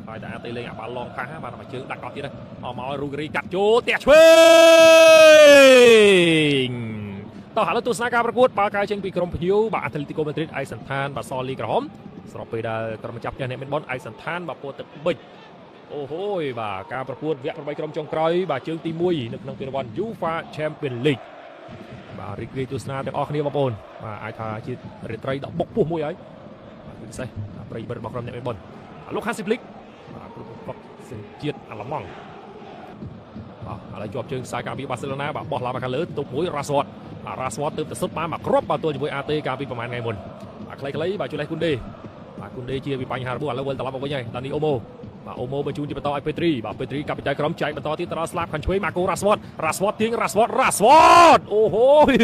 ហើយតែអាតេលេងអាបាល់ឡងផាសបាទមកជើងដាក់កោះទៀតអមកឲ្យរូហ្គរីកាត់ចូលទះឆ្វេងតោះឥឡូវទស្សនាការប្រកួតបាល់កាយចេញពីក្រុមភ្ញៀវបាទអាត្លេទីកូម៉ាឌ្រីតឯកសន្តានបាទសលីក្រហមស្របពេលដែលក្រុមចាប់ផ្ទះអ្នកមានបនឯកសន្តានបាទពោទឹកបិចអូហូយបាទការប្រកួតវគ្គ8ក្រុមចុងក្រោយបាទជើងទី1នៅក្នុងពានរង្វាន់ UEFA Champions League បាទរីករាយទស្សនាទាំងអស់គ្នាបងប្អូនបាទអាចថាជារាត្រីដ៏បុកពោះមួយហើយបាទពិសេសប្រិយមិត្តរបស់ក្រុមអ្នកមានបនលោកហាស៊ីហ្លីកបាទគ្រូបង្វឹកសញ្ជាតិអាល្លឺម៉ង់បាទឥឡូវជាប់ជើងខ្សែការពារបាសេឡូណាបាទបោះឡើងមកខាងលើទប់មួយរ៉ាស្វតបាទរ៉ាស្វតទើបតែសុទ្ធបានមកគ្រាប់បាទទល់ជាមួយ AT កាលពីប្រហែលថ្ងៃមុនបាទខ្លីៗបាទជួយលេះគុនដេបាទគុនដេជាវិបញ្ហារបួសឥឡូវវិលត្រឡប់មកវិញហើយដានីអូម៉ូបាទអូម៉ូបញ្ជូនជាបន្តឲ្យពេទ្រីបាទពេទ្រីកាប់ពីចៃក្រុមចែកបន្តទៀតទៅដល់ស្លាប់ខាងឆ្វេងម៉ាកូរ៉ាស្វតរ៉ាស្វតទាញរ៉ាស្វតរ៉ាស្វតអូហូយ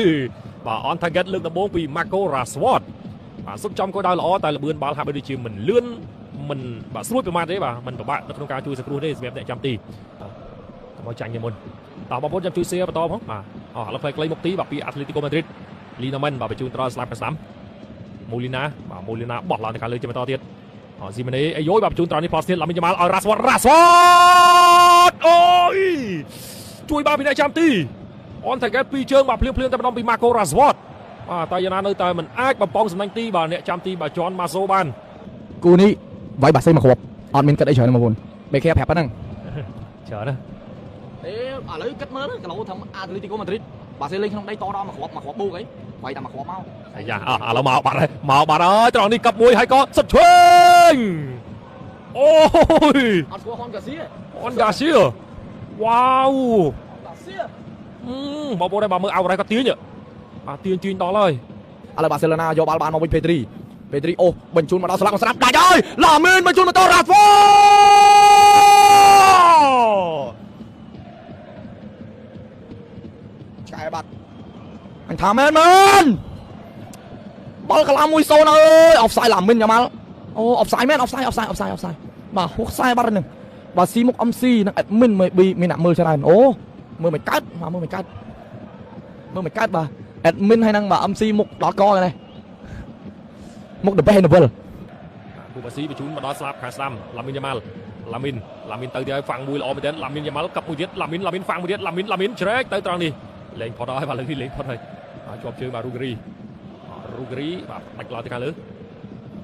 បាទ on target លើកដំបូងពីម៉ាកូរ៉ាស្វតបាទសុំចំក៏ដោយល្អតែលបឿនបាល់ហាក់បីដូចជាមិនលឿនមិនបាទស្រួយប្រហែលទេបាទមិនពិបាកនៅក្នុងការជួយសង្គ្រោះទេសម្រាប់អ្នកចាំទីកុំឲ្យចាញ់ជាមុនតោះបងប្អូនចាំជួយ share បន្តផងបាទអស់ឥឡូវខ្លីៗមុខទីបាទពីអាត្លេទីកូម៉ាឌ្រីតលីណាមិនបាទបញ្ជូនត្រល់ស្លាប់ខាងស្ដាំមូលីណាបាទមូលីណាបោះឡើងទៅខាងលើជាបន្តទៀតអស៊ីម៉ាណេអាយយបាទបញ្ជូនត្រល់នេះផ្លោះទៀតឡាមីនយ៉ាម៉ាល់ឲ្យរ៉ាស្វតរ៉ាស្វតអូយជួយបាទពីអ្នកចាំទីអន target ពីរជើងបាទភ្លាមៗតែម្ដងពីម៉ាកូរ៉ាស្វតបាទតែយ៉ាងណានៅតែមិនអាចបំពងសំណាញ់ទីបាទអ្នកចាំទីបាទចនម៉ាសូបានគូនេះវាយបាសេមកគ្រាប់អត់មានគិតអីច្រើនបងប្អូនបេខេប្រាប់ប៉ុណ្ណឹងច្រើនណាអេឥឡូវគិតមើលគីឡូធ្វើអាត្លេទីកូម៉ាឌ្រីតបាសេលេងក្នុងដីតដល់មកគ្រាប់មកគ្រាប់បូកអីវាយតែមកគ្រាប់មកអាយ៉ាអស់ឥឡូវមកបាត់ហើយមកបាត់ហើយត្រង់នេះកាប់មួយហើយក៏សុតឆ្វេងអូយអត់ស្គាល់ហនកាស៊ីហនកាស៊ីវ៉ាវកាស៊ីបងប្អូនដែរបាទមើលអោរ៉ៃក៏ទាញបាទទាញដល់ហើយឥឡូវបាសេឡូណាយកបាល់បានមកវិញពេទ្រីពេទ្រីអូបញ្ជូនមកដល់ស្លាប់ស្រាប់ដាច់ហើយឡាមីនបញ្ជូនមកដល់រ៉ាហ្វូឆ្កែបាត់អញថាមែនមែនបាល់កន្លះ1-0អើយអហ្វសាយឡាមីនយ៉ាម៉ាល់អូអហ្វសាយមែនអហ្វសាយអហ្វសាយអហ្វសាយអហ្វសាយបាទហួសខ្សែបាត់ហ្នឹងបាទស៊ីមុខ MC និង admin មេ B មានអ្នកមើលច្រើនអូមើលមិនកើតបាទមើលមិនកើតមើលមិនកើតបាទ admin ហើយនឹងបាទ MC មុខដល់កហ្នឹងមុខដបេះនវិលគូបាស៊ីបញ្ជូនមកដល់ស្លាប់ខាងស្ដាំឡាមីនយ៉ាម៉ាល់ឡាមីនឡាមីនទៅទៀតហើយហ្វាំងមួយល្អមែនទែនឡាមីនយ៉ាម៉ាល់កាប់មួយទៀតឡាមីនឡាមីនហ្វាំងមួយទៀតឡាមីនឡាមីនជ្រែកទៅត្រង់នេះលេងផុតហើយបាទលើនេះលេងផុតហើយជាប់ជើងបាទរូហ្គរីរូហ្គរីបាទដាច់ឡើងទៅខាងលើ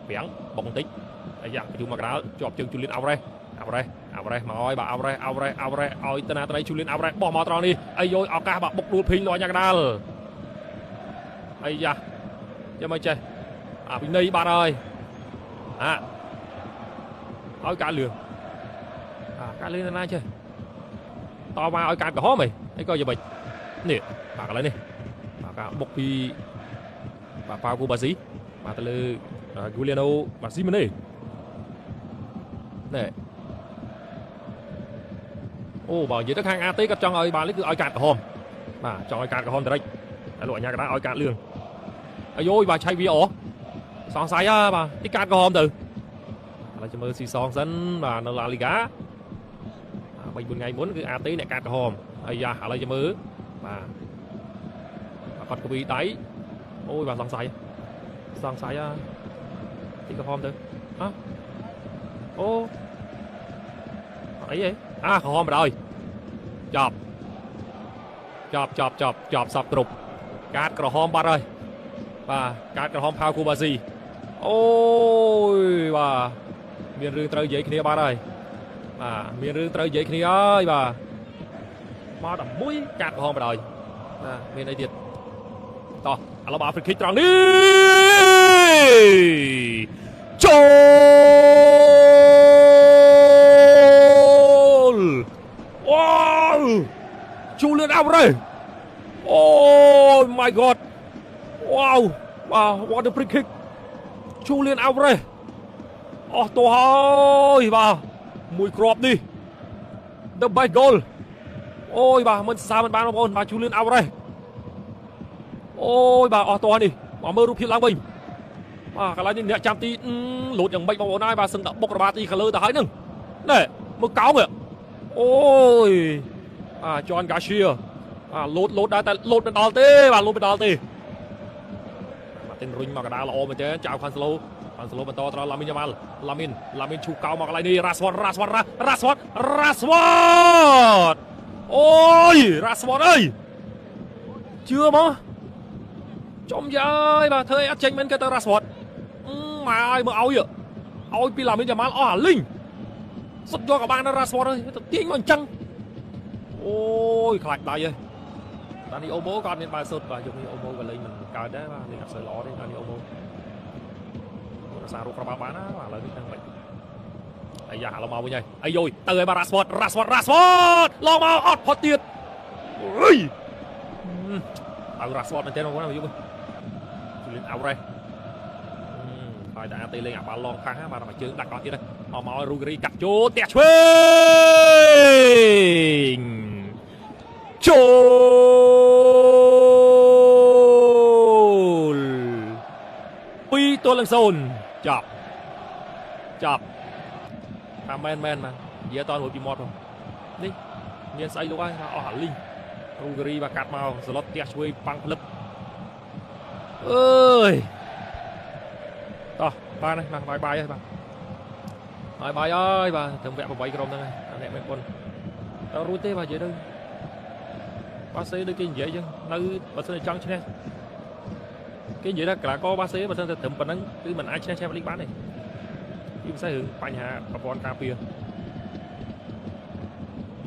ប្រាំងបុកបន្តិចអាយ៉ាបញ្ជូនមកកណ្ដាលជាប់ជើងជូលៀនអាវរ៉េសអាវរ៉េសអាវរ៉េសមកហើយបាទអាវរ៉េសអាវរ៉េសអាវរ៉េសឲ្យតណាត្រីជូលៀនអាវរ៉េសបោះមកត្រង់នេះអាយយឱកាសបាទបុកដួលភីងលញ៉ាកណ្ដាលអាយ៉ាចាំមកចេះអាវិន័យបាត់ហើយអាឲ្យកាលឿងអាកាលឿងណាចេះតមកឲ្យកាតក្រហមអីក៏យ៉ាងម៉េចនេះបាទកន្លែងនេះបាទការបុកពីបាទប៉ាវគូបាស៊ីបាទទៅលើគូលៀណូបាស៊ីម៉ាណេណែអូបើនិយាយទៅខាងអាតេគាត់ចង់ឲ្យបាល់នេះគឺឲ្យកាតក្រហមបាទចង់ឲ្យកាតក្រហមតិចតែលោកអញ្ញាកណ្ដាលឲ្យកាតលឿងអាយយបាទឆៃវាអសង្ស័យហ่าបាទទីកាតក្រហមទៅឥឡូវចាំមើលស៊ីសងសិនបាទនៅឡាលីហ្គា3 4ថ្ងៃមុនគឺអាតេអ្នកកាតក្រហមអាយ៉ាឥឡូវចាំមើលបាទគាត់កវីដៃអូយបាទសង្ស័យសង្ស័យទីក្រហមទៅហ៎អូអីហ៎អាក្រហមបណ្ដោយចប់ចប់ចប់ចប់ចប់សពគ្រប់កាតក្រហមបាត់ហើយបាទកាតក្រហមផាវគូបាស៊ីអូយបាទមានរឿងត្រូវនិយាយគ្នាបាត់ហើយបាទមានរឿងត្រូវនិយាយគ្នាហើយបាទមកដល់មួយកាតក្រហមបណ្ដោយបាទមានអីទៀតតោះឥឡូវអាហ្វ្រិកត្រង់នេះចូលវ៉ាវជូលៀនអាវរ៉េអូ my god វ៉ាវបាទ what a free kick ជូលៀនអាវរ៉េអស់ទោះហើយបាទមួយគ្រាប់នេះ the best goal អូយបាទមិនសរសើរមិនបានបងប្អូនបាទជូលៀនអាវរ៉េអូយបាទអស់តោះនេះមកមើលរូបភាពឡើងវិញបាទកន្លែងនេះអ្នកចាំទីលូតយ៉ាងម៉េចបងប្អូនហើយបាទសឹងតែបុករបាទីខាងលើទៅហើយនឹងណែមើលកោងអូយបាទចនកាសៀបាទលូតលូតដែរតែលូតមិនដល់ទេបាទលូតមិនដល់ទេបាទទិនរុញមកកណ្ដាលល្អមែនទេចៅខាន់ស្លូ បានសឡូបន្តត្រង់ឡាមីនយ៉ាម៉ាល់ឡាមីនឈូកោមកកន្លែងនេះរ៉ាស្វតរ៉ាស្វតរ៉ាស្វតរ៉ាស្វតអូយរ៉ាស្វតអើយជឿមកចំយាយបាទធ្វើអីអត់ចេញមែនគេទៅរ៉ាស្វតម៉ែអើយមើលឲ្យពីឡាមីនយ៉ាម៉ាល់អស់អាលីងសុទ្ធយកក៏បានរ៉ាស្វតអើយទៅទាញមកអញ្ចឹងអូយខ្លាចដៃហើយតានីអូម៉ូក៏អត់មានបាល់សុទ្ធបាទយកនេះអូម៉ូក៏លេងមិនកើតដែរបាទលេងអត់សូវល្អទេតានីអូម៉ូរសាររូបក្បាលបានណាបាទឥឡូវនេះដឹងមិនអាយ៉ាឥឡូវមកវិញហើយអាយយទៅហើយបាទរ៉ាស្វតរ៉ាស្វតរ៉ាស្វតឡងមកអត់ផុតទៀតអើយឲ្យរ៉ាស្វតមែនទេបងប្អូនយូរជូលីនអាវរ៉េហើយតែអាទេលេងអាបាល់ឡងផាសបាទមកជើងដាក់កោះទៀតមកមករូហ្គីកាត់ចូលផ្ទះឆ្វេងចូល2-0ចាប់ចាប់ថាមែនមែនបាទនិយាយតរួចពីមាត់នេះមានស្អីលោកហើយអស់អាលីងរូហ្គីបាទកាត់មកសឡុតផ្ទះឆ្វេងប៉ាំងផ្លឹបអើយតោះបានហើយបាទបាយបាយហើយបាទបាយបាយហើយបាទត្រឹមវគ្គ8ក្រុមហ្នឹងហើយអ្នកមិនប៉ុនតើរួចទេបាទនិយាយទៅបាសេដូចគេនិយាយអញ្ចឹងនៅបើសិនជាចង់ឈ្នះគេនិយាយថាកីឡាករបាសេបើសិនតែត្រឹមប៉ុណ្ណឹងគឺមិនអាចឈ្នះ Champions League បានទេពីពិសេសរឿងបញ្ហាប្រព័ន្ធការពារ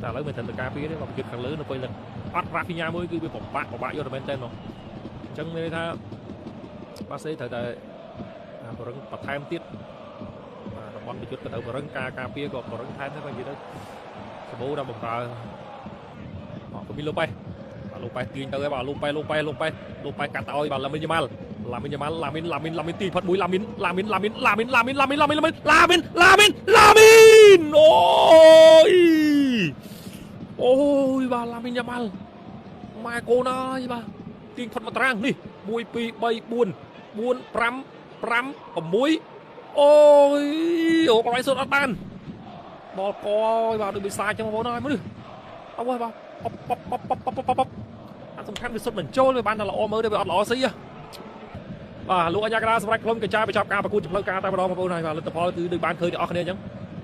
តែឥឡូវមិនត្រឹមតែការពារទេបើប្រយុទ្ធខាងលើនៅពេលអត់រ៉ាហ្វីញ៉ាមួយគឺវាពិបាកយកតែមែនតើមកអញ្ចឹងមានន័យថាបាសេត្រូវតែបរឹងបន្ថែមទៀតបាទតំបន់ប្រយុទ្ធក៏ត្រូវបរឹងការពារក៏បរឹងថែមដែរបើនិយាយទៅសម្បូរដល់បំរើមកក៏មានលូប៉េបាទលូប៉េទាញទៅហើយបាទលូប៉េកាត់ទៅឲ្យបាទឡាមីនយ៉ាម៉ាល់ឡាមីនយ៉ាម៉ាល់ឡាមីនទីផុតមួយឡាមីនឡាមីនឡាមីនឡាមីនឡាមីនឡាមីនឡាមីនឡាមីនឡាមីនឡាមីនឡាមីនអូយអូយបាទឡាមីនយ៉ាម៉ាល់ម៉ែកូនអើយបាទទាញផុតមកត្រាងនេះ1 2 3 4 4 5 5 6អូយអូកន្លែងសុទ្ធអត់បានដល់កយបាទដូចបិសាចចឹងបងប្អូនអើយមើលអើបាទប៉បប៉បប៉បប៉បប៉បប៉បអាសំខាន់វាសុទ្ធបញ្ចូលវាបានតែល្អមើលទេវាអត់ល្អស៊ីបាទលោកអញ្ញាកដាសម្រាប់ក្រុមកញ្ចាបញ្ចប់ការប្រកួតផ្លូវការតែម្ដងបងប្អូនហើយបាទលទ្ធផលគឺដូចបានឃើញទាំងអស់គ្នាអញ្ចឹង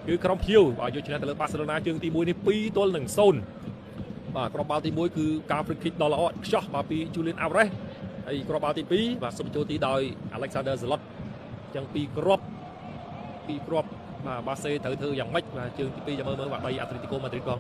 គឺក្រុមភ្ញៀវបាទយកឈ្នះទៅលើបាសេឡូណាជើងទី1នេះ2-0បាទគ្រាប់បាល់ទី1គឺការ free kick ដ៏ល្អខ្ចោះបាទពី Julian Alvarez ហើយគ្រាប់បាល់ទី2បាទសុំចូលទីដោយ Alexander Zlot អញ្ចឹងពីរគ្រាប់បាទបាសេត្រូវធ្វើយ៉ាងម៉េចបាទជើងទី2ចាំមើលបាទ3 Atletico Madrid ផង